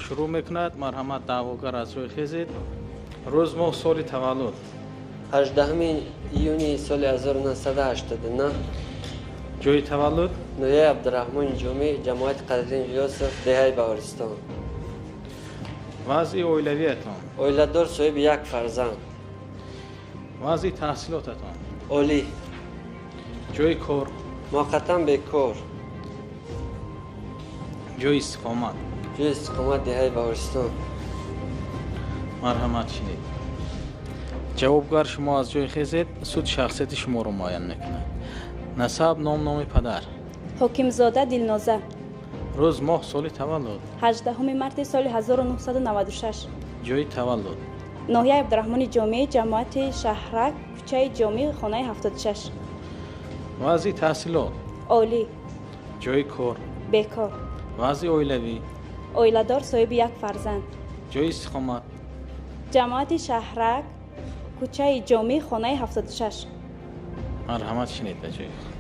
Шурӯъ мекунад. Марҳамат, даъвогар, аз ҷой хезед. Рӯз, моҳ, соли таваллуд? 18 июни соли 1989. Ҷои таваллуд? Ноҳияи Абдураҳмони Ҷомӣ, ҷамоати Қадриддин Ғиёсов, деҳаи Баҳористон. Вазъи оилавиятон? Оиладор, соҳиби як фарзанд. Вазъи таҳсилотатон? Олӣ. Ҷои кор? Муваққатан бекор. Ҷои истиқомат? Ҷои истиқомат деҳаи Баҳористон. Марҳамат, шинед. Ҷавобгар, шумо аз ҷой хезед. Суд шахсияти шуморо муайян мекунад. Насаб, ном, номи падар? Ҳокимзода Дилноза. Рӯз, моҳ, соли таваллуд? 18 марти соли 1996. Ҷои таваллуд? Ноҳияи Абдураҳмони Ҷомӣ, ҷамоати Шаҳрак, кӯчаи Ҷомӣ, хонаи 76. Вазъи таҳсилот? Олӣ. Ҷои кор? Бекор. Вазъи оилавӣ? Оиладор, соҳиби як фарзанд. Ҷои истиқомат? Ҷамоати Шаҳрак, кӯчаи Ҷомӣ, хонаи 76. Марҳамат, шинед ба ҷои худ.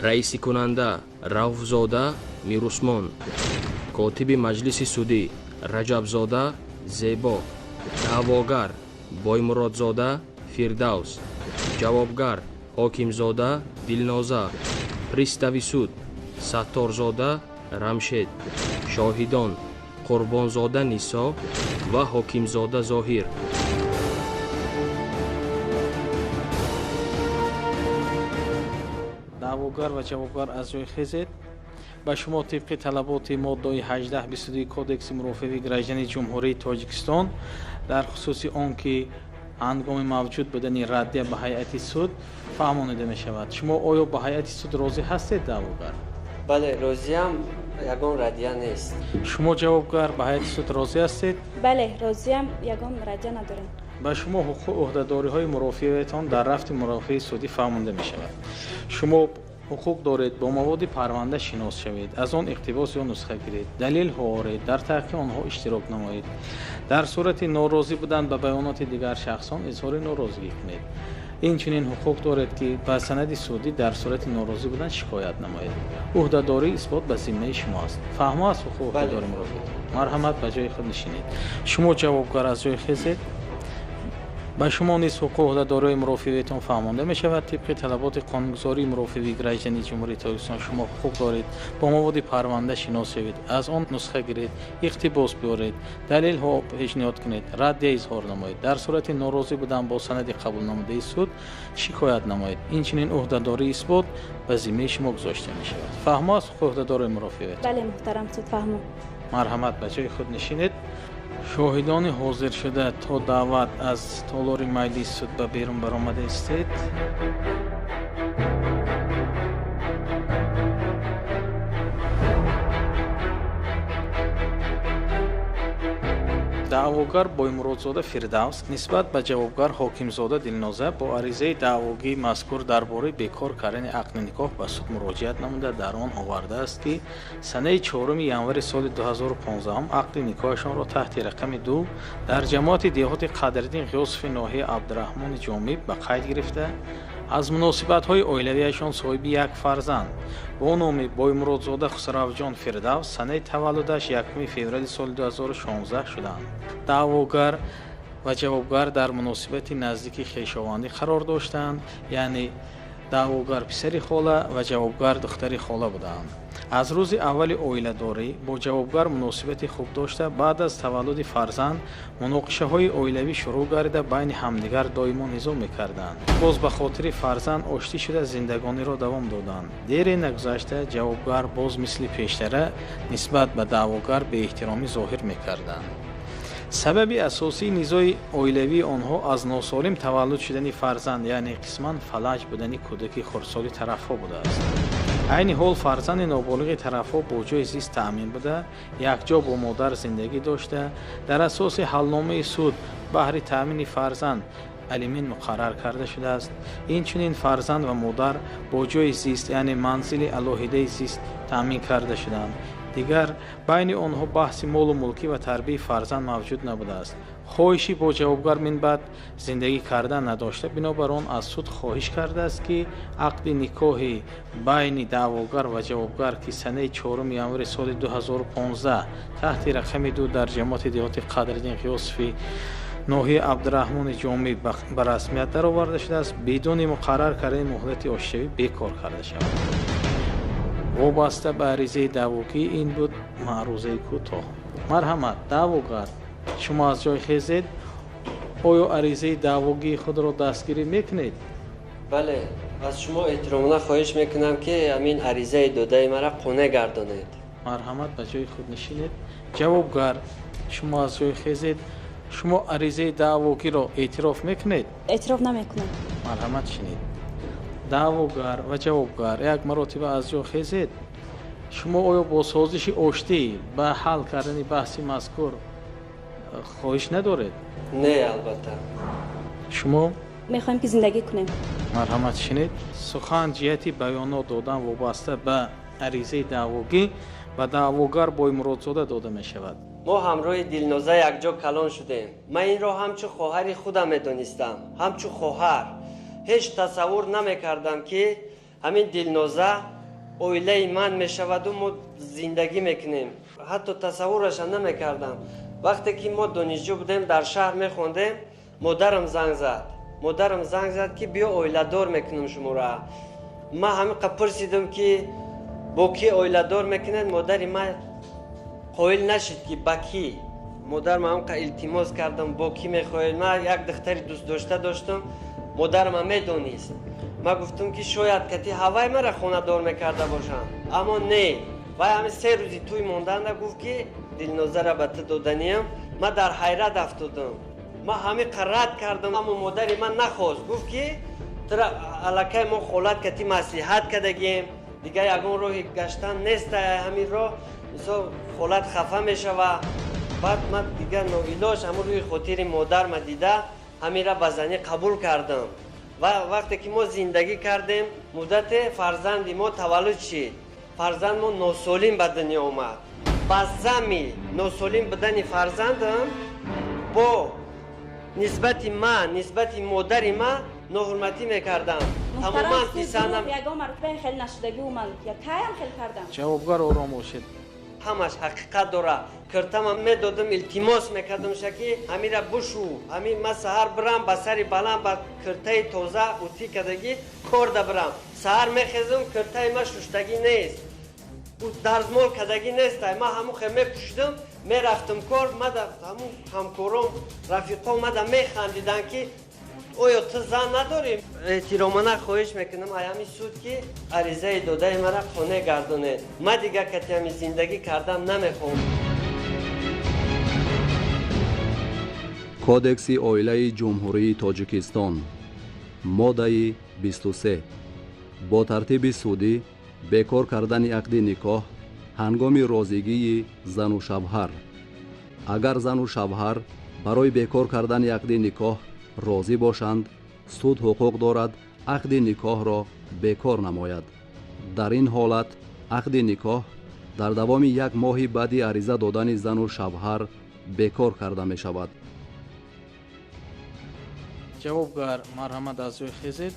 Раисикунанда Равфзода Мирусмон, котиби маҷлиси судӣ Раҷабзода Зебо, даъвогар Боймуродзода Фирдавс, ҷавобгар Ҳокимзода Дилноза, пристави суд Сатторзода Рамшед, шоҳидон Қурбонзода Нисо ва Ҳокимзода Зоҳир. Даъвогар ва ҷавобгар, аз ҷой хезед. Ба шумо тибқи талаботи моддаи 1822 Кодекси мурофиавии граждании Ҷумҳурии Тоҷикистон дар хусуси он ки ҳангоми мавҷуд будани раддия ба ҳайати суд фаҳмонида мешавад. Шумо оё ба ҳайати суд розӣ ҳастед, даъвогар? Бале, розиям, ягон раддия нест. Шумо, ҷавобгар, ба ҳайати суд розӣ ҳастед? Бале, розиям, ягон раддия надорем. Ба шумо ҳуқуқу ӯҳдадориҳои мурофиавиятон дар рафти мурофиаи судӣ фаҳмонда мешавад. Шумо ҳуқуқ доред бо маводи парванда шинос шавед, аз он иқтибос ё нусха гиред, далелҳо оред, дар таҳқиқи онҳо иштирок намоед, дар сурати норозӣ будан ба баёноти дигар шахсон изҳори норозигӣ кунед. Инчунин ҳуқуқ доред, ки ба санади судӣ дар сурати норозӣ будан шикоят намоед. Ӯҳдадории исбот ба зиммаи шумо аст. Фаҳмо аст ҳуқуқ ӯҳдадори мурофиатон? Марҳамат, ба ҷои худ нишинед. Шумо, ҷавобгар, аз ҷои хезед. Ба шумо низ ҳуқуқ ӯҳдадориҳои мурофиавиятон фаҳмонда мешавад. Тибқи талаботи қонунгузории мурофиавии граждании Ҷумҳурии Тоҷикистон шумо ҳуқуқ доред бо маводи парванда шинос шавед, аз он нусха гиред, иқтибос биёред, далелҳо пешниҳод кунед, раддия изҳор намоед, дар сурати норозӣ будан бо санади қабулнамудаи суд шикоят намоед. Инчунин ӯҳдадории исбот ба зиммаи шумо гузошта мешавад. Фаҳмо аст ҳуқуқ ӯҳдадориҳои мурофиавиятон? Бале, муҳтарам суд, фаҳмо. Марҳамат, ба ҷои худ нишинед. Шоҳидони ҳозиршуда то даъват аз толори маҷлиси суд ба берун баромада истед. Даъвогар Боймуродзода Фирдавс нисбат ба ҷавобгар Ҳокимзода Дилноза бо аризаи даъвогии мазкур дар бораи бекор кардани ақди никоҳ ба суд муроҷиат намуда, дар он овардааст, ки санаи 4 январи соли 2015 ақди никоҳашонро таҳти рақами 2 дар ҷамоати деҳоти Қадриддин Ғиёсови ноҳияи Абдураҳмони Ҷомӣ ба қайд гирифта, аз муносибатҳои оилавиашон соҳиби як фарзанд бо номи Боймуродзода Хусравҷон Фирдавс, санаи таваллудаш 1 феврали соли 2016 шудаанд. Даъвогар ва ҷавобгар дар муносибати наздики хешовандӣ қарор доштанд, яъне даъвогар писари хола ва ҷавобгар духтари хола будаанд. Аз рӯзи аввали оиладорӣ бо ҷавобгар муносибати хуб дошта, баъд аз таваллуди фарзанд муноқишаҳои оилавӣ шурӯъ гардида, байни ҳамдигар доимо низоъ мекарданд. Боз ба хотири фарзанд оштӣ шуда, зиндагониро давом доданд. Дере нагузашта ҷавобгар боз мисли пештара нисбат ба даъвогар беэҳтиромӣ зоҳир мекарданд. Сабаби асосии низои оилавии онҳо аз носолим таваллуд шудани фарзанд, яъне қисман фалаҷ будани кӯдаки хурдсоли тарафҳо будааст. Айни ҳол фарзанди ноболиғи тарафҳо бо ҷои зист таъмин буда, якҷо бо модар зиндагӣ дошта, дар асоси ҳалномаи суд баҳри таъмини фарзанд алимент муқаррар карда шудааст. Инчунин фарзанд ва модар бо ҷои зист, яъне манзили алоҳидаи зист таъмин карда шуданд. Дигар байни онҳо баҳси молу мулкӣ ва тарбияи фарзанд мавҷуд набудааст. Хоҳиши бо ҷавобгар минбаъд зиндагӣ кардан надошта, бинобар он аз суд хоҳиш кардааст, ки ақди никоҳи байни даъвогар ва ҷавобгар, ки санаи 4 январи соли 2015 таҳти рақами 2 дар ҷамоати деҳоти Қадриддин Ғиёсови ноҳияи Абдураҳмони Ҷомӣ ба расмият дароварда шудааст, бидуни муқаррар кардани муҳлати оштишавӣ бекор карда шавад. Вобаста ба аризаи даъвогӣ ин буд маърузаи кӯтоҳ. Марҳамат, даъвогар, шумо аз ҷой хезед. Оё аризаи даъвогии худро дастгирӣ мекунед? Бале, аз шумо эҳтиромона хоҳиш мекунам, ки ҳамин аризаи додаи маро қонеъ гардонед. Марҳамат, ба ҷои худ нишинед. Ҷавобгар, шумо аз ҷой хезед. Шумо аризаи даъвогиро эътироф мекунед? Эътироф намекунам. Марҳамат, шинед. Даъвогар ва ҷавобгар, як маротиба аз ҷо хезед. Шумо оё бо созиши оштӣ ба ҳал кардани баҳси мазкур хоҳиш надоред? Не, албатта. Шумо? Мехоҳем, ки зиндагӣ кунем. Марҳамат, шинед. Сухан ҷиҳати баёнот додан вобаста ба аризаи даъвогӣ ба даъвогар Боймуродзода дода мешавад. Мо ҳамроҳи Дилноза якҷо калон шудем. Ман инро ҳамчун хоҳари худам медонистам, ҳамчун хоҳар. Ҳеҷ тасаввур намекардам, ки ҳамин Дилноза оилаи ман мешаваду мо зиндагӣ мекунем. Ҳатто тасаввурашам намекардам. Вақте ки мо донишҷӯ будем, дар шаҳр мехондем, модарам занг зад. Модарам занг зад, ки биё, оиладор мекунам шуморо. Ман ҳамин пурсидам, ки бо кӣ оиладор мекунед. Модари ман қоил нашид, ки ба кӣ. Модарам ҳамқа илтимос кардам, бо кӣ мехоҳед. Ман як духтари дӯстдошта доштам, модарама медонист. Ман гуфтам, ки шояд кати ҳавай мара хонадор мекарда бошанд, аммо не. Вай ҳамин 3 рӯзи тӯй монданда гуфт, ки Дилнозара ба ту доданиям. Ман дар ҳайрат афтодам. Ман ҳамиқа рад кардам, аммо модари ман нахост. Гуфт, ки тура аллакай мо холат кати маслиҳат кардагием, дигар ягон роҳи гаштан нест, ҳамин роҳ, мисол, холат хафа мешава. Баъд ман дигар ноилоҷ ҳамун рӯи хотири модарма дида ҳаминра ба занӣ қабул кардам. Ва вақте ки мо зиндагӣ кардем муддате, фарзанди мо таваллуд шид. Фарзанд мо носолим ба дунё омад. Ба зами носолим будани фарзандам бо нисбати ман, нисбати модари ман ноҳурматӣ мекардам. Тамоман писандам. Ягон маротиба хеле нашудагӣ ман каям хел кардам. Ҷавобгар, ором бошед. Ҳамаш ҳақиқат дора. Киртама медодам, илтимос мекардамша, ки ҳамира бушу, ҳамин ман саҳар бирам ба сари баланд, ба киртаи тоза утӣ кардагӣ корда бирам. Саҳар мехезам, киртаи ман шуштагӣ нест, дарзмол кардагӣ нест. Ман ҳамун хел мепӯшидам, мерафтам кор. Мада ҳамун ҳамкором, рафиқом мада механдиданд, ки оё ту зан надорӣ? Эҳтиромона хоҳиш мекунам ай ҳамин суд, ки аризаи додаи мара қонеъ гардонед. Ман дигар кати ҳамин зиндагӣ кардам намехоҳам. Кодекси оилаи Ҷумҳурии Тоҷикистон, моддаи 23. Бо тартиби судӣ бекор кардани ақди никоҳ ҳангоми розигии зану шавҳар. Агар зану шавҳар барои бекор кардани ақди никоҳ розӣ бошанд, суд ҳуқуқ дорад ақди никоҳро бекор намояд. Дар ин ҳолат ақди никоҳ дар давоми як моҳи баъди ариза додани зану шавҳар бекор карда мешавад. Ҷавобгар, марҳамат, аз ҷой хезед.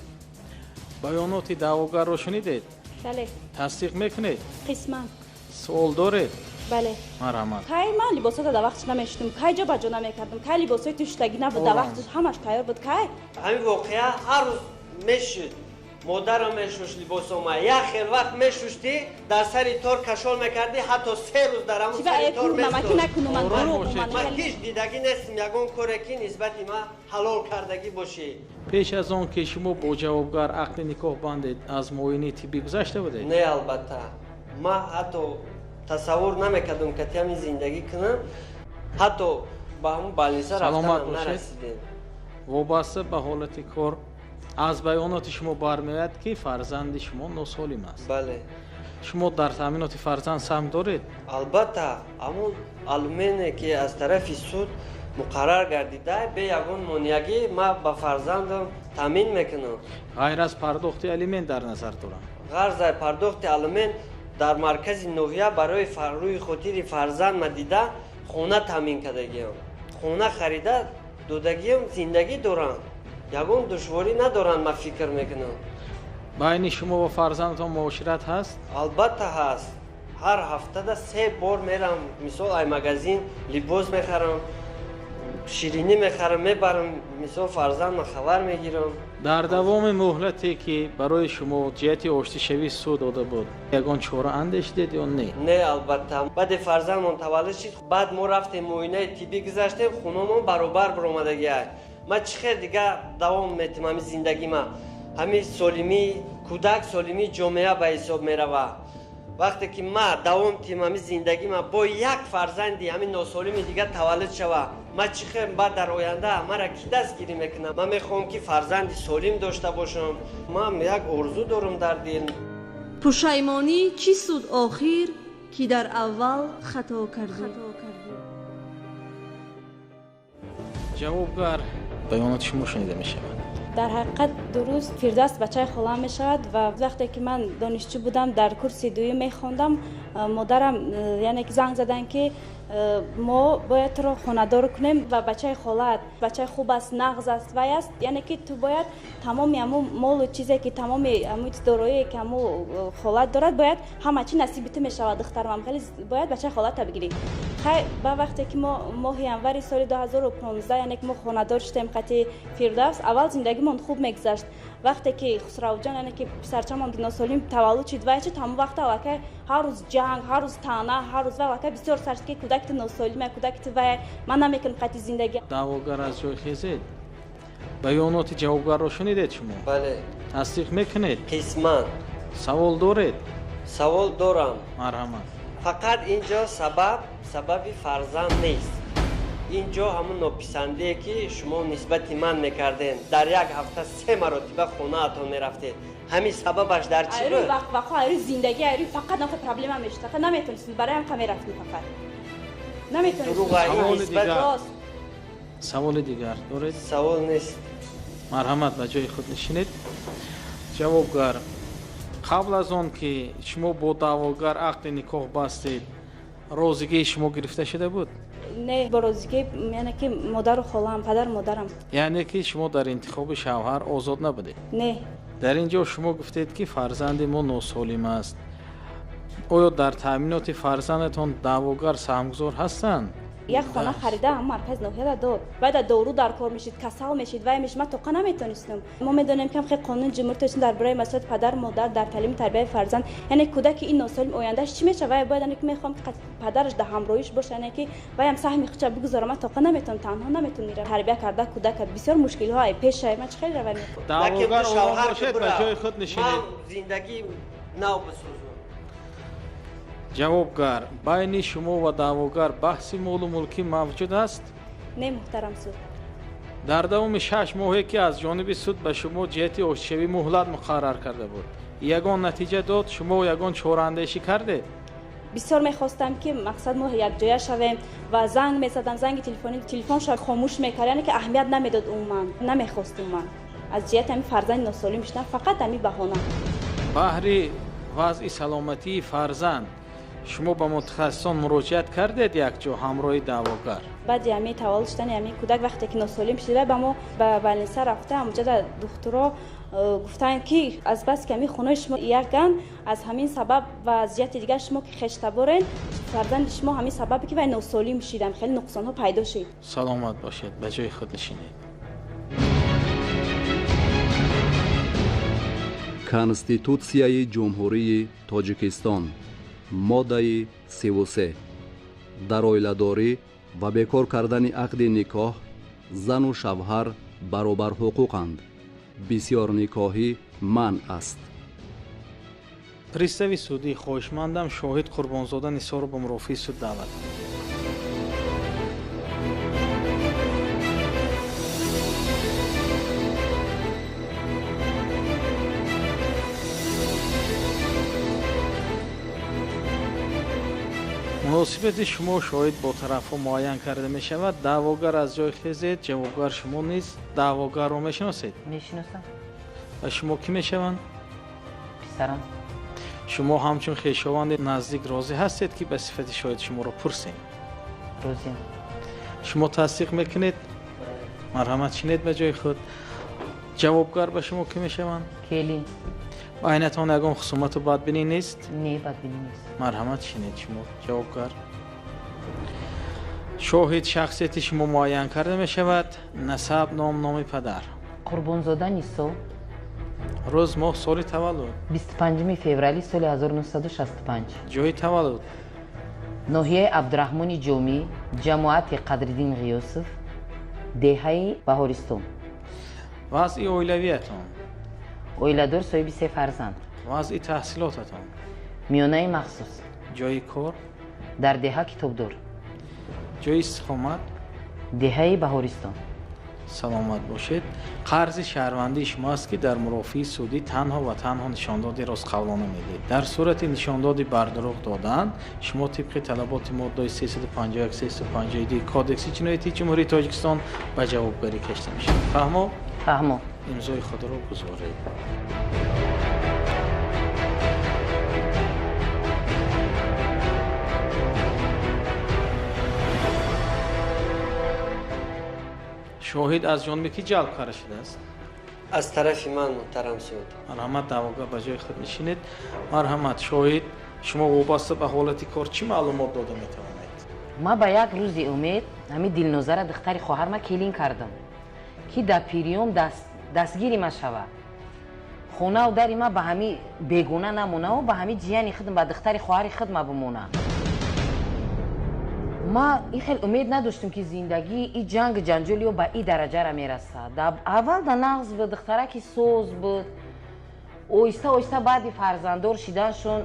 Баёноти даъвогарро шунидед? Бале. Тасдиқ мекунед? Қисман. Суол доред? Бале. Марҳамат. Кай ман либосҳоро дар вақтш намешудам, кай ҷо ба ҷо намекардам, кай либосҳои туштагӣ набуд, дар вақтш ҳамаш тайёр буд, кай? Ҳамин воқеа ҳар рӯз мешуд. Модарам мешушт либосома. Як хел вақт мешуштӣ, дар сари тор кашол мекардӣ, ҳатто 3 рӯз дар ҳамун сари тор намакӣ накунум, ман дурӯғ. Ман ҳеҷ дидагӣ нестам ягон коре, ки нисбати ман ҳалол кардагӣ бошӣ. Пеш аз он ки шумо бо ҷавобгар ақди никоҳ бандед, аз муоинаи тиббӣ гузашта будед? Не, албатта. Ман ҳатто тасаввур намекардам, ки ҳамин зиндагӣ кунам. Ҳатто ба ҳамун балниса рафтанам нарасидем. Вобаста ба ҳолати кор аз баёноти шумо бармеояд, ки фарзанди шумо носолим аст. Бале. Шумо дар таъминоти фарзанд саҳм доред? Албатта, ҳамун алумене, ки аз тарафи суд муқаррар гардида, бе ягон монеагӣ ман ба фарзандам таъмин мекунам. Ғайр аз пардохти алимент дар назар дорам. Ғарз аз пардохти алимент. Дар маркази ноҳия барои рӯи хотири фарзанд ма дида хона таъмин кардагиам, хона харида додагиам, зиндагӣ доранд, ягон душворӣ надоранд, ман фикр мекунам. Байни шумо ва фарзандатон муошират ҳаст? Албатта ҳаст. Ҳар ҳафтада 3 бор мерам, мисол ай магазин либос мехарам, ширинӣ мехарам, мебарам, мисол фарзандма хабар мегирам. Дар давоми муҳлате ки барои шумо ҷиҳати оштишавӣ суд дода буд, ягон чора андешидед ё не? Не, албатта. Баъде фарзандмон таваллуд шид, баъд мо рафтем муоинаи тиббӣ гузаштем, хуномон баробар баромадагиай. Ман чӣ хел дига давом метим ҳамин зиндагима? Ҳамин солимии кӯдак, солимии ҷомеа ба ҳисоб мерава. Вақте ки ма давом тим ҳамин зиндагима, бо як фарзанди ҳамин носолими дига таваллуд шава, ман чӣ хел баъд дар оянда мара кӣ дастгирӣ мекунам? Ман мехоҳам ки фарзанди солим дошта бошам. Ман як орзу дорам дар дил. Пушаймонӣ чӣ суд охир, ки дар аввал хато кардӣ? Ҷавобгар, баёноти шумо шунида мешавад. Дар ҳақиқат дуруст, Фирдавс бачаи холам мешавад ва вақте ки ман донишҷӯ будам, дар курси дуюм мехондам, модарам яъне ки занг заданд, ки мо бояд туро хонадор кунем ва бачаи холаат бачаи хуб аст, нағз аст, вай аст, яъне ки ту бояд тамоми ҳамун молу чизе ки тамоми ҳамун дороие ки ҳамун холат дорад, бояд ҳама чи насиби ту мешавад, духтарам, хеле бояд бачаи холата бигирӣ. Хай, ба вақте ки мо моҳи январи соли 2015, яъне ки мо хонадор шудем қати Фирдавс, аввал зиндагимон хуб мегузашт. Вақте ки Хусравҷон, яъне ки писарчамон носолим таваллуд шид, вай шид, ҳамон вақт аллакай ҳар рӯз ҷанг, ҳар рӯз таъна, ҳар рӯз аллакай бисёр сар шуд, ки кӯдаки ту носолима, кӯдаки ту вай, ман намекунам қати зиндагӣ. Даъвогар аз ҷой хезед. Баёноти ҷавобгарро шунидед шумо? Бале. Тасдиқ мекунед? Қисман. Савол доред? Савол дорам. Марҳамат. Фақат инҷо сабаби фарзанд нест. Инҷо ҳамун нописандие ки шумо нисбати ман мекардем, дар як ҳафта 3 маротиба хонаатон мерафтед, ҳамин сабабаш дар чӣ буд? Вақт айрӯи зиндагӣ, айрӯи фақат нафа проблема мешуд, фақат наметонистем, барои ҳам мерафтем, фақат наметонистем. Саволи дигар доред? Савол нест. Марҳамат, ба ҷои худ нишинед. Ҷавобгар, қабл аз он ки шумо бо даъвогар ақди никоҳ бастед, розигии шумо гирифта шуда буд? Не, бо розигӣ, яъне ки модару холам, падару модарам. Яъне ки шумо дар интихоби шавҳар озод набудед? Не. Дар ин ҷо шумо гуфтед, ки фарзанди мо носолим аст. Оё дар таъминоти фарзандатон даъвогар саҳмгузор ҳастанд? Як хона харида ҳам марказ ноҳияда дод. Вай дар дору дар кор мешид, касал мешид, вай мешид, ман тоқа наметонистам. Мо медонем, ки хеле қонуни ҷумҳурии Тоҷикистон дар бораи масъулияти падару модар дар таълиму тарбияи фарзанд, яъне кӯдаки ин носолим ояндааш чӣ мешавад? Вай бояд, яъне ки мехоҳам, ки падараш дар ҳамроҳиш бошад, яъне ки вай ҳам саҳми худша бигузорад. Ман тоқа наметавонам, танҳо наметавонам тарбия карда кӯдака. Бисёр мушкилиҳо ай пеша, ман чӣ хеле равай мекунам. Даъвогар ором бошед, ба ҷои худ нишинед. Ман зиндагӣ нав бисозам. Ҷавобгар, байни шумо ва даъвогар баҳси молу мулкӣ мавҷуд аст? Не, муҳтарам суд. Дар давоми 6 моҳе ки аз ҷониби суд ба шумо ҷиҳати оштишавӣ муҳлат муқаррар карда буд, ягон натиҷа дод? Шумо ягон чораандешӣ кардед? Бисёр мехостам, ки мақсад мо якҷоя шавем ва занг мезадам, занги телефонӣ, телефонша хомӯш мекард, яъне ки аҳамият намедод умуман, намехост умуман. Аз ҷиҳати ҳамин фарзанди носолим шудан, фақат ҳамин баҳона. Баҳри вазъи саломатии фарзанд шумо ба мутахассисон муроҷиат кардед якҷо ҳамроҳи даъвогар? Баъди ҳамин таваллуд шудани ҳамин кӯдак, вақте ки носолим шуда, ба мо ба больница рафта, ҳамонҷода духтуро гуфтанд, ки аз бас ки ҳамин хонаи шумо якган, аз ҳамин сабаб ва аз ҷиҳати дигар шумо ки хештаборен, фарзанди шумо ҳамин сабабе ки вай носолим шидам, хеле нуқсонҳо пайдо шид. Саломат бошед, ба ҷои худ нишинед. Конститутсияи Ҷумҳурии Тоҷикистон, моддаи 33. Дар оиладорӣ ва бекор кардани ақди никоҳ зану шавҳар баробарҳуқуқанд. Бисёрникоҳӣ манъ аст. Пристави судӣ, хоҳишмандам шоҳид Қурбонзода Нисорро ба мурофиаи суд даъват. Муносибати шумо шоҳид бо тарафҳо муайян карда мешавад. Даъвогар аз ҷой хезед, ҷавобгар шумо низ. Даъвогарро мешиносед? Мешиносам. Ва шумо кӣ мешаванд? Писарам. Шумо ҳамчун хешованди наздик розӣ ҳастед, ки ба сифати шоҳид шуморо пурсем? Розиам. Шумо тасдиқ мекунед? Марҳамат, шинед ба ҷои худ. Ҷавобгар ба шумо кӣ мешаванд? Келин. Байнатон ягон хусумату бадбинӣ нест? Не, бадбинӣ нест. Марҳамат, шинед шумо ҷавобгар. Шоҳид, шахсияти шумо муайян карда мешавад. Насаб, ном, номи падар. Қурбонзода Нисо. Рӯз, моҳ, соли таваллуд. 25 феврали соли 1965. Ҷои таваллуд. Ноҳияи Абдураҳмони Ҷомӣ, ҷамоати Қадриддин Ғиёсов, деҳаи Баҳористон. Вазъи оилавиятон. Оиладор, соҳиби се фарзанд. Вазъи таҳсилотатон. Миёнаи махсус. Ҷои кор. Дар деҳа китобдор. Ҷои истиқомат. Деҳаи Баҳористон. Саломат бошед. Қарзи шаҳрвандии шумо аст, ки дар мурофиаи судӣ танҳо ва танҳо нишондоди ростқавлона медиҳед. Дар сурати нишондоди бардурӯғ додан, шумо тибқи талаботи моддаи 351, 352 Кодекси ҷиноятии Ҷумҳурии Тоҷикистон ба ҷавобгарӣ кашида мешавед. Фаҳмо? Фаҳмо. Имзои худро гузоред. Шоҳид аз ҷониби кӣ ҷалб карда шудааст? Аз тарафи ман, муҳтарам суд. Марҳамат, даъвогар, ба ҷои худ нишинед. Марҳамат, шоҳид, шумо вобаста ба ҳолати кор чӣ маълумот дода метавонед? Ман ба як рӯзи умед ҳамин Дилнозара, духтари хоҳарма, келин кардам, ки дар пириём дастгири ма шава, хонаву дари ма ба ҳами бегона намонаву ба ҳами ҷияни худм, ба духтари хоҳари худма бимона. Ма ин хел умед надоштем, ки зиндагӣ и ҷангу ҷанҷолиё ба и дараҷара мерасад. Аввал да нағз буд, духтараки соз буд. Оҳиста оҳиста баъди фарзанддор шиданшон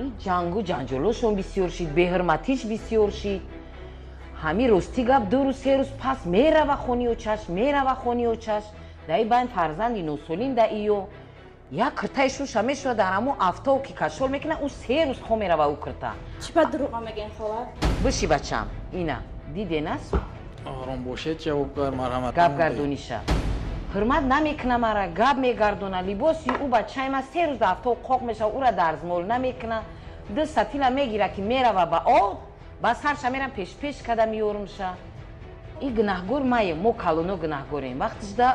и ҷангу ҷанҷолошон бисёр шид, беҳурматиш бисёр шид. Ҳамин рости гап, 2 рӯз, 3 рӯз пас мерава хони очаш, мерава хони очаш. Дар и байн фарзанди носолим да иё як киртаи шуша мешавад, дар ҳамон афтоб ки кашол мекунад, ӯ 3 рӯз хо мерава ӯ кирта. Чӣ ба дурӯға мегӯен, хола? Биши, бачам, ина диде нас. Ором бошед, ҷавобгар, марҳамат. Гап гардониша ҳурмат намекуна, мара гап мегардона. Либоси ӯ бачаи ма 3 рӯз дар афтоб қоқ мешава, ӯра дарзмол намекуна. Ду сатила мегира, ки мерава ба об, ба сарша мерам, пешпеш када меёрумша. И гунаҳгор маем, мо калоно гунаҳгорем. Вақтишда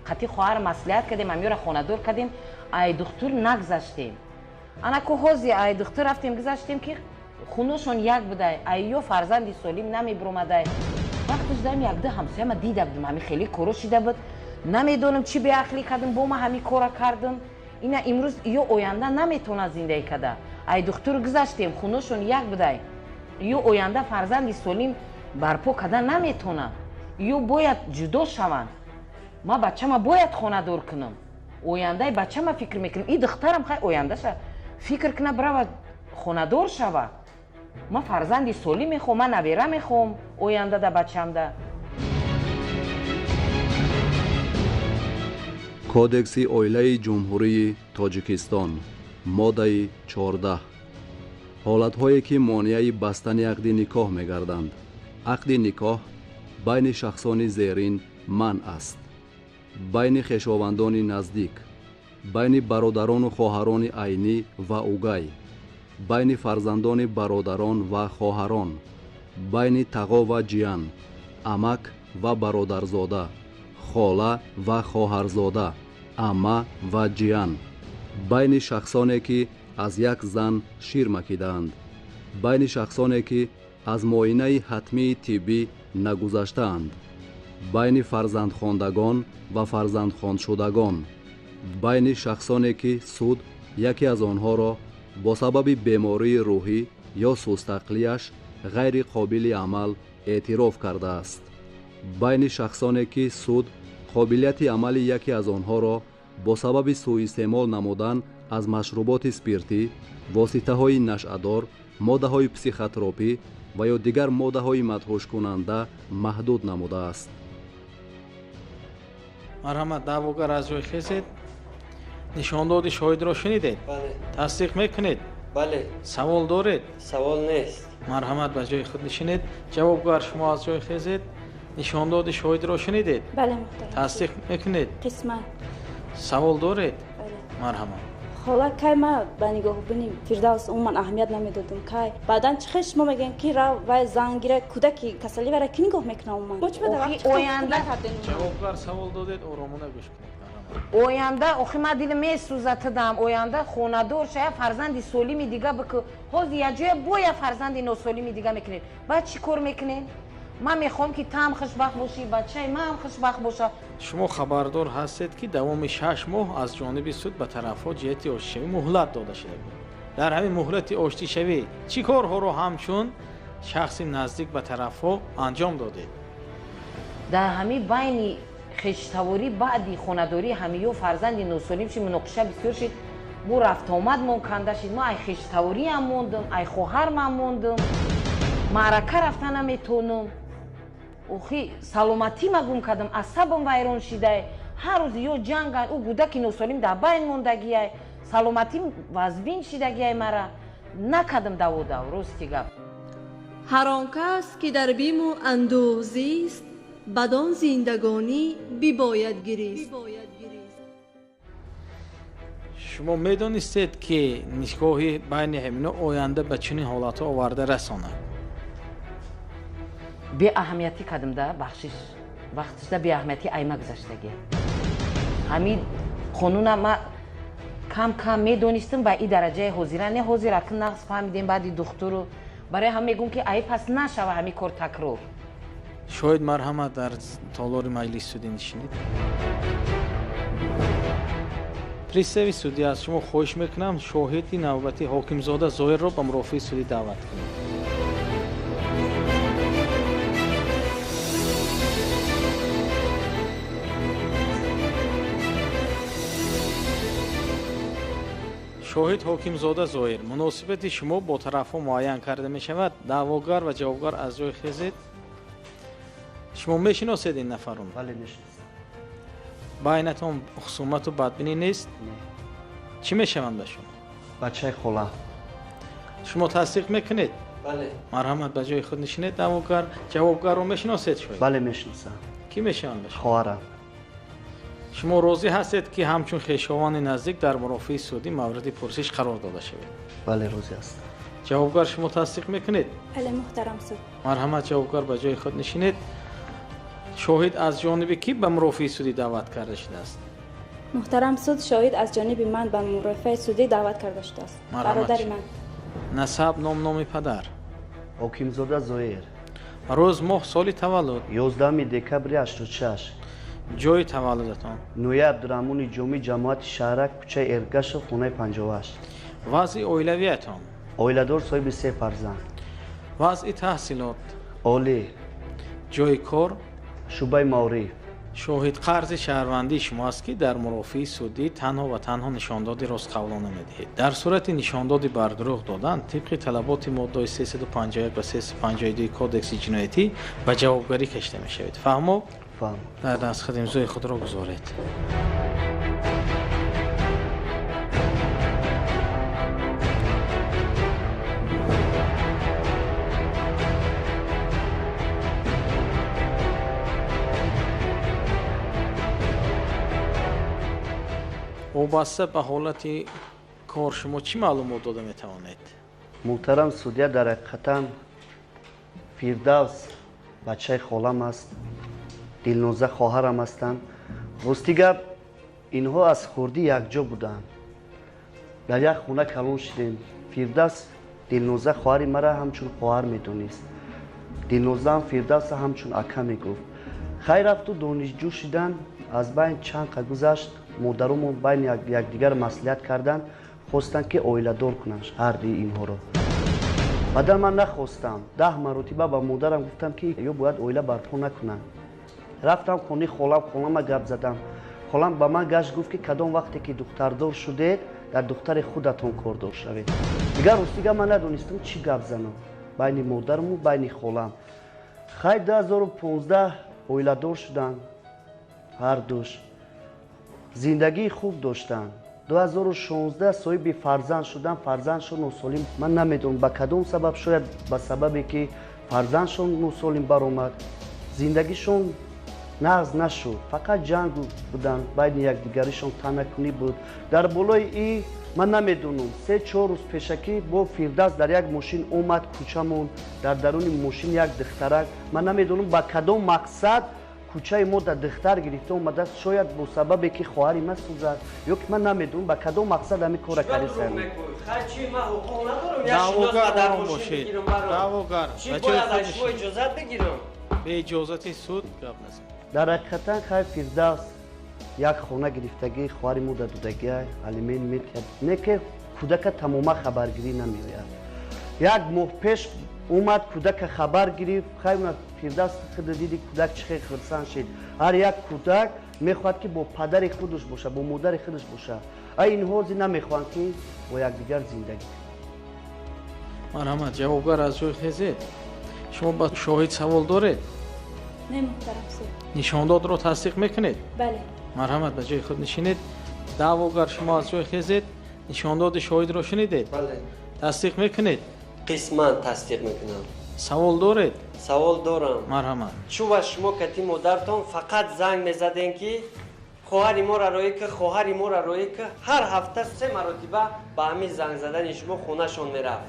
қатъи хоҳар маслиҳат кардем, ҳамёра хонадор кардем, ай духтур нагзаштем. Анаку ҳози ай духтур рафтем, гузаштем, ки хуношон як будай, ай ё фарзанди солим намебуромадай. Вақтиш даем якду ҳамсояма дида будем, ҳами хеле коро шида буд. Намедонам, чӣ беақлӣ кардем, бо ма ҳами кора кардам. Ина имрӯз ё оянда наметавонад зиндагӣ када. Ай духтур гузаштем, хуношон як будай, ё оянда фарзанди солим барпо када наметавонад, ё бояд ҷудо шаванд. Ма бачама бояд хонадор кунам, ояндаи бачама фикр мекунам. И духтарам хай ояндаша фикр куна, бирава хонадор шава. Ма фарзанди солим мехоҳам, ма набера мехоҳам оянда да бачамда. Кодекси оилаи Ҷумҳурии Тоҷикистон, моддаи 14. Ҳолатҳое, ки монеаи бастани ақди никоҳ мегарданд. Ақди никоҳ байни шахсони зерин манъ аст: байни хешовандони наздик, байни бародарону хоҳарони айнӣ ва угай, байни фарзандони бародарон ва хоҳарон, байни тағо ва ҷиян, амак ва бародарзода, хола ва хоҳарзода, амма ва ҷиян, байни шахсоне, ки аз як зан шир макидаанд, байни шахсоне, ки аз муоинаи ҳатмии тиббӣ нагузаштаанд, байни фарзандхондагон ва фарзандхондшудагон, байни шахсоне, ки суд яке аз онҳоро бо сабаби бемории рӯҳӣ ё сустақлияш ғайри қобили амал эътироф кардааст, байни шахсоне, ки суд қобилияти амали яке аз онҳоро бо сабаби сӯистеъмол намудан аз машруботи спиртӣ, воситаҳои нашъадор, моддаҳои психотропӣ ва ё дигар моддаҳои мадҳушкунанда маҳдуд намудааст. Марҳамат, даъвогар, аз ҷой хезед. Нишондоди шоҳидро шунидед? Бале. Тасдиқ мекунед? Бале. Савол доред? Савол нест. Марҳамат, ба ҷои худ нишинед. Ҷавобгар, шумо аз ҷой хезед. Нишондоди шоҳидро шунидед? Бале, муҳтарам. Тасдиқ мекунед? Қисман. Савол доред? Бале. Марҳамат. Хола кай ма ба нигоҳубини Фирдавс умуман аҳамият намедодам. Кай баъдан чӣ хел шумо мегӯем ки рав вай зан гира, кӯдаки касалӣ вара ки нигоҳ мекунам умуман? Мо чӣ ба вақт оянда Ҷавобгар, савол додед, оромона гӯш кунед. Оянда охи ма дилам месӯзад тадам. Оянда хонадор шая, фарзанди солими дига бикӯ. Ҳозир якҷоя бо я фарзанди носолими дига мекунед, баъд чӣ кор мекунед? Ман мехоҳам ки таам хушбахт бошӣ, бачаи маам хушбахт бошад. Шумо хабардор ҳастед, ки давоми 6 моҳ аз ҷониби суд ба тарафҳо ҷиҳати оштишавӣ муҳлат дода шуда буд. Дар ҳамин муҳлати оштишавӣ чӣ корҳоро ҳамчун шахси наздик ба тарафҳо анҷом додед? Дар ҳамин байни хештаворӣ баъди хонадорӣ ҳамиё фарзанди носолим шид, муноқиша бисёр шид, бу рафтуомадмон канда шид. Ма ай хештавориам мондум, ай хоҳармам мондум, маърака рафта наметонам. Охи саломатима гум кардам, асабам вайрон шидай. Ҳар рӯз ё ҷангай, ӯ гӯдаки носолим дар байн мондагиай, саломатим вазбин шидагиай. Мара накардам даводав, рости гап. Ҳар он кас ки дар биму андӯҳ зист, бадон зиндагонӣ бибояд гирист. Шумо медонистед, ки никоҳи байни ҳамино оянда ба чунин ҳолатҳо оварда расонад? Беаҳамиятӣ кардам да, бахшиш, вақтишда беаҳамиятӣ айма гузаштагӣ. Ҳамин қонуна ма кам кам медонистам, ба и дараҷаи ҳозира не. Ҳозир акн нағз фаҳмидем баъди духтуру. Барои ҳам мегӯм, ки ай пас нашава ҳамин кор такрор. Шоҳид, марҳамат, дар толори маҷлиси судӣ нишинед. Пристави судӣ, аз шумо хоҳиш мекунам, шоҳиди навбати Ҳокимзода Зоҳирро ба мурофиаи судӣ даъват кунед. Шоҳид Ҳокимзода Зоҳир, муносибати шумо бо тарафҳо муайян карда мешавад. Даъвогар ва ҷавобгар аз ҷой хезед. Шумо мешиносед ин нафарро? Бале, мешиносам. Байнатон хусумату бадбинӣ нест? Не. Чӣ мешаванд ба шумо? Бачаи хола. Шумо тасдиқ мекунед? Бале. Марҳамат, ба ҷои худ нишинед. Даъвогар, ҷавобгарро мешиносед шоҳид? Бале, мешиносам. Кӣ мешаванд ба шумо? Хоҳарам. Шумо розӣ ҳастед, ки ҳамчун хешовони наздик дар мурофиаи судӣ мавриди пурсиш қарор дода шавед? Бале, розӣ ҳастам. Ҷавобгар, шумо тасдиқ мекунед? Бале, муҳтарам суд. Марҳамат, ҷавобгар, ба ҷои худ нишинед. Шоҳид аз ҷониби кӣ ба мурофиаи судӣ даъват карда шудааст? Муҳтарам суд, шоҳид аз ҷониби ман ба мурофиаи судӣ даъват карда шудааст. Бародари ман. Насаб, ном, номи падар? Ҳокимзода Зоҳир. Рӯз, моҳ, соли таваллуд? 11 декабри 86. Ҷои таваллудатон? Ноҳияи Абдураҳмони Ҷомӣ, ҷамоати Шаҳрак, кӯчаи Эргашев, хонаи 58. Вазъи оилавиятон? Оиладор, соҳиби 3 фарзанд. Вазъи таҳсилот? Олӣ. Ҷои кор? Шӯъбаи маориф. Шоҳид, қарзи шаҳрвандии шумо аст, ки дар мурофиаи судӣ танҳо ва танҳо нишондоди ростқавлона медиҳед. Дар сурати нишондоди бардурӯғ додан, тибқи талаботи моддаҳои 351 ва 352 Кодекси ҷиноятӣ ба ҷавобгарӣ кашида мешавед. Фаҳмо? Фаҳмо. Дар дастхат имзои худро гузоред. Вобаста ба ҳолати кор шумо чӣ маълумот дода метавонед? Муҳтарам судья, дар ҳақиқатан Фирдавс бачаи холам аст, Дилноза хоҳарам ҳастанд. Рости гап, инҳо аз хурдӣ якҷо буданд, дар як хона калон шудем. Фирдавс Дилноза хоҳари мара ҳамчун хоҳар медонист, Дилнозаам Фирдавса ҳамчун ака мегуфт. Хайр, рафту донишҷӯ шидан, аз байн чанд қа гузашт, модаромон байни якдигар маслиҳат карданд, хостанд, ки оиладор кунанд ҳардуи инҳоро. Баъдан ман нахостам, 10 маротиба ба модарам гуфтам, ки ё бояд оила барпо накунанд. Рафтам хонаи холам, холама гап задам. Холам ба ман гашт, гуфт, ки кадом вақте ки духтардор шудед, дар духтари худатон кордор шавед. Дигар ростига ман надонистам чӣ гап занам байни модараму байни холам. Хай, 2015 оиладор шуданд ҳардуш, зиндагии хуб доштанд. 2016 соҳиби фарзанд шудам, фарзандшон носолим. Ман намедонам ба кадом сабаб, шояд ба сабабе ки фарзандшон носолим баромад, зиндагишон нағз нашуд, фақат ҷанг буданд байни якдигаришон, танакунӣ буд. Дар болои и Ман намедонам, 3-4 рӯз пешакӣ бо Фирдавс дар як мошин омад кӯчамон, дар даруни мошин як духтарак. Ман намедонам, ба кадом мақсад кӯчаи мо дар духтар гирифта омадааст. Шояд бо сабабе ки хоҳари ман сӯзад, ё ки ман намедонам, ба кадом мақсад ҳамин кора кардисам. Даъвогар, ором бошед. Даъвогар, чӣ бояд аз шумо иҷозат бигирам? Бе иҷозати суд гап назан. Дар ҳақиқатан, хай, Фирдавс як хона гирифтагӣ, хоҳари мо додагия, алимент метиҳад, не ки кӯдака тамоман хабаргирӣ намеояд. Як моҳ пеш омад, кӯдака хабар гирифт. Хай, Фирдавс, худ диди, кӯдак чӣ хел хурсанд шид. Ҳар як кӯдак мехоҳад, ки бо падари худаш боша, бо модари худаш боша. А инҳо ҳозир намехоҳанд, ки бо якдигар зиндагӣ кунанд. Марҳамат, ҷавобгар, аз ҷой хезед. Шумо ба шоҳид савол доред? Не, муҳтарам суд. Нишондодро тасдиқ мекунед? Бале. Марҳамат, ба ҷои худ нишинед. Даъвогар, шумо аз ҷой хезед. Нишондоди шоҳидро шунидед? Бале. Тасдиқ мекунед? Қисман тасдиқ мекунам. Савол доред? Савол дорам. Марҳамат. Чӯ ва шумо кати модартон фақат занг мезадем, ки хоҳари моро роӣ ка, хоҳари моро роӣ ка. Ҳар ҳафта се маротиба ба ҳамин занг задани шумо хонашон мерафт,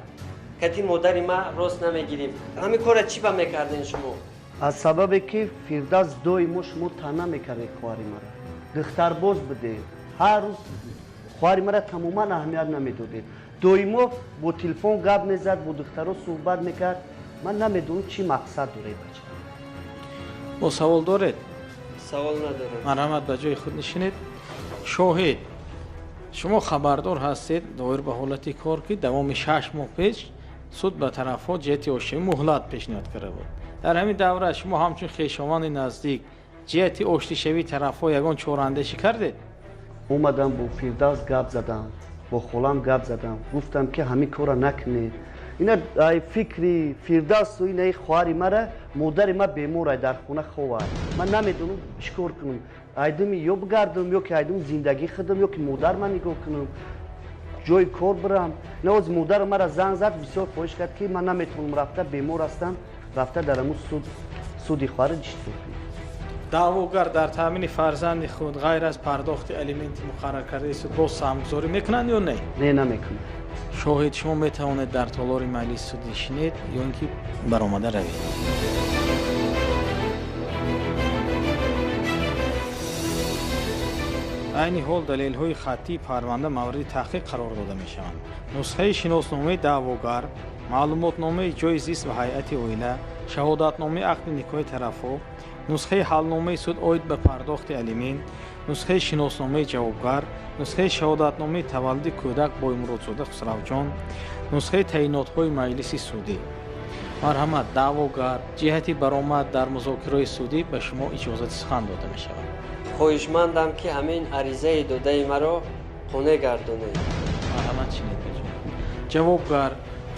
кати модари ма рост намегирифт. Ҳамин корра чӣ ба мекардем шумо? Аз сабабе ки, Фирдавс, доимо шумо таъна мекардед хоҳари мара, духтарбоз будед, ҳар рӯз хоҳари мара тамоман аҳамият намедодед. Доимо бо телефон гап мезад, бо духтаро суҳбат мекард. Ман намедонам, чӣ мақсад доред, бача. Бо савол доред? Савол надорам. Марҳамат, ба ҷои худ нишинед. Шоҳид, шумо хабардор ҳастед доир ба ҳолати кор, ки давоми 6 моҳ пеш суд ба тарафҳо ҷиҳати оштишавӣ муҳлат пешниҳод карда буд. Дар ҳамин давра шумо ҳамчун хешованди наздик ҷиҳати оштишавии тарафҳо ягон чораандешӣ кардед? Омадам, бо Фирдавс гап задам, бо холам гап задам, гуфтам, ки ҳамин корро накунед. Ина ай фикри Фирдавсу инаи хоҳари мара. Модари ма беморай, дар хона ховай. Ман намедонам, чӣ кор кунам. Айдуми ё бигардам, ё ки айдуми зиндагии худам, ё ки модар ман нигоҳ кунам, ҷои кор бирам. Навоз модари мара занг зад, бисёр хоҳиш кард, ки ман наметавонам рафта, бемор ҳастам, рафта дар ҳамун суд, суди хоҳара иштирок кунам. Даъвогар дар таъмини фарзанди худ ғайр аз пардохти алименти муқарраркардаи суд боз саҳмгузорӣ мекунанд ё не? Не, намекунам. Шоҳид, шумо метавонед дар толори маҷлиси суд нишинед ё ин ки баромада равед. Айни ҳол далелҳои хаттии парванда мавриди таҳқиқ қарор дода мешаванд: нусхаи шиносномаи даъвогар, маълумотномаи ҷойи зист ва ҳайати оила, шаҳодатномаи ақди никоҳи тарафҳо, нусхаи ҳалномаи суд оид ба пардохти алимент, нусхаи шиносномаи ҷавобгар, нусхаи шаҳодатномаи таваллуди кӯдак Боймуродзода Хусравҷон, нусхаи таъинотҳои маҷлиси судӣ. Марҳамат, даъвогар, ҷиҳати баромад дар музокираҳои судӣ ба шумо иҷозати сухан дода мешавад. Хоҳишмандам, ки ҳамин аризаи додаи маро қонеъ гардонед. Марҳамат, шинед ба ҷой. Ҷавобгар,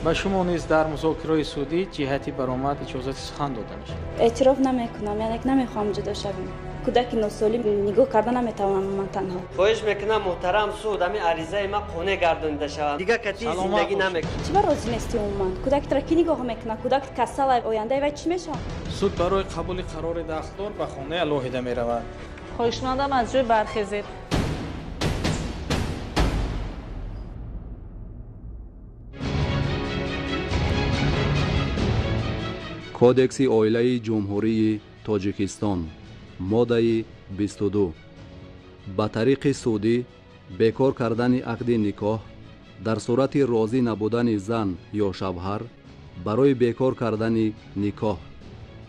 ба шумо низ дар музокираҳои судӣ ҷиҳати баромад иҷозати сухан дода мешавад. Эътироф намекунам, яъне ки намехоҳам ҷудо шавем. Кӯдаки носолим нигоҳ карда наметавонам ман танҳо. Хоҳиш мекунам, муҳтарам суд, ҳамин аризаи ман қонеъ гардонида шавад. Дигар кати Саломат зиндагӣ бошед. намекунам. Чӣ ба розӣ нестӣ умуман? Кӯдакитро кӣ нигоҳ мекунад? Кӯдак касала, ояндаи вай чӣ мешавад? Суд барои қабули қарори дахлдор ба хонаи алоҳида меравад. Хоҳишмандам, аз ҷой бархезед. Кодекси оилаи Ҷумҳурии Тоҷикистон, моддаи 22. Ба тариқи судӣ бекор кардани ақди никоҳ дар сурати розӣ набудани зан ё шавҳар барои бекор кардани никоҳ.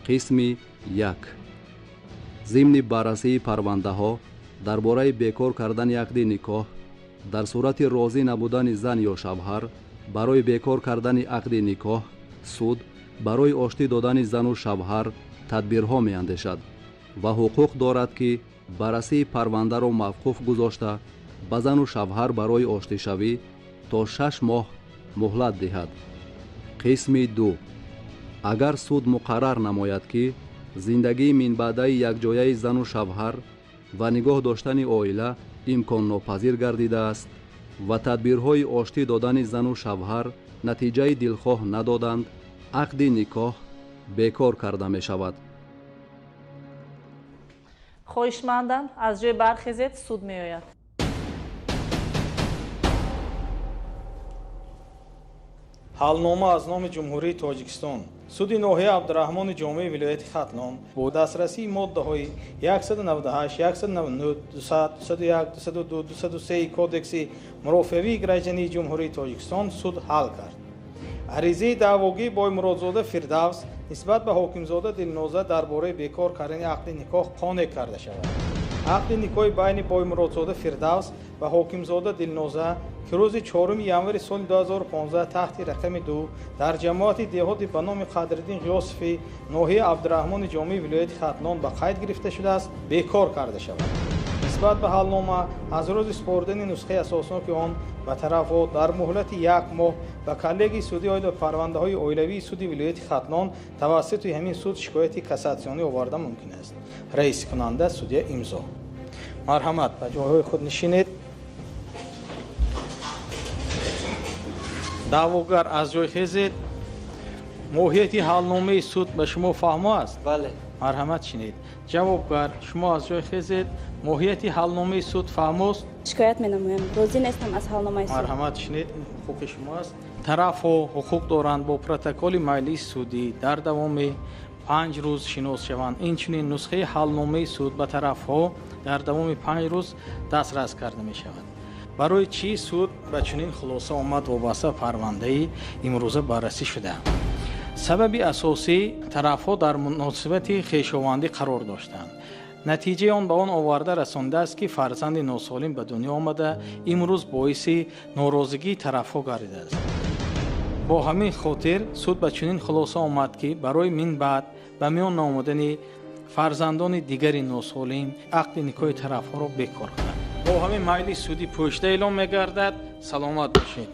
Қисми 1. Зимни баррасии парвандаҳо дар бораи бекор кардани ақди никоҳ дар сурати розӣ набудани зан ё шавҳар барои бекор кардани ақди никоҳ, суд барои оштӣ додани зану шавҳар тадбирҳо меандешад ва ҳуқуқ дорад, ки баррасии парвандаро мавқуф гузошта, ба зану шавҳар барои оштишавӣ то 6 моҳ муҳлат диҳад. Қисми 2. Агар суд муқаррар намояд, ки зиндагии минбаъдаи якҷояи зану шавҳар ва нигоҳ доштани оила имконнопазир гардидааст ва тадбирҳои оштӣ додани зану шавҳар натиҷаи дилхоҳ надоданд, ақди никоҳ бекор карда мешавад. Хоҳишмандам, аз ҷой бархезед, суд меояд. Ҳалнома аз номи Ҷумҳурии Тоҷикистон. Суди ноҳияи Абдураҳмони Ҷомии вилояти Хатлон бо дастрасии моддаҳои 198, 199, 200, 201, 202, 203 Кодекси мурофиавии граждании Ҷумҳурии Тоҷикистон суд ҳал кард. Аризаи даъвогии Боймуродзода Фирдавс нисбат ба Ҳокимзода Дилноза дар бораи бекор кардани ақди никоҳ қонеъ карда шавад. Ақди никоҳи байни Боймуродзода Фирдавс ва Ҳокимзода Дилноза, ки рӯзи 4 январи соли 2015 таҳти рақами 2 дар ҷамоати деҳоти ба номи Қадриддин Ғиёсови ноҳияи Абдураҳмони Ҷомии вилояти Хатлон ба қайд гирифта шудааст, бекор карда шавад. Нисбат ба ҳалнома аз рӯзи супоридани нусхаи асосноки он ба тарафҳо дар муҳлати як моҳ ба коллегияи судӣ оид ба парвандаҳои оилавии суди вилояти Хатлон тавассути ҳамин суд шикояти кассатсионӣ оварда мумкин аст. Раискунанда судья имзо. Марҳамат, ба ҷойҳои худ нишинед. Даъвогар, аз ҷой хезед. Моҳияти ҳалномаи суд ба шумо фаҳмо аст? Бале. Марҳамат, шинед. Ҷавобгар, шумо аз ҷой хезед. Моҳияти ҳалномаи суд фаҳмост? Шикоят менамоям, розӣ нестам аз ҳалномаи суд. Марҳамат, шинед, ҳуқуқи шумо аст. Тарафҳо ҳуқуқ доранд бо протоколи маҷлиси судӣ дар давоми 5 рӯз шинос шаванд. Инчунин нусхаи ҳалномаи суд ба тарафҳо дар давоми 5 рӯз дастрас карда мешавад. Барои чӣ суд ба чунин хулоса омад вобаста парвандаи имрӯза баррасӣ шуда? Сабаби асосӣ тарафҳо дар муносибати хешовандӣ қарор доштанд. Натиҷаи он ба он оварда расондааст, ки фарзанди носолим ба дунё омада имрӯз боиси норозигии тарафҳо гардидааст. Бо ҳамин хотир суд ба чунин хулоса омад, ки барои минбаъд ба миён наомадани фарзандони дигари носолим ақди никоҳи тарафҳоро бекор кунад. Бо ҳамин майли судӣ пӯшида эълон мегардад. Саломат бошед.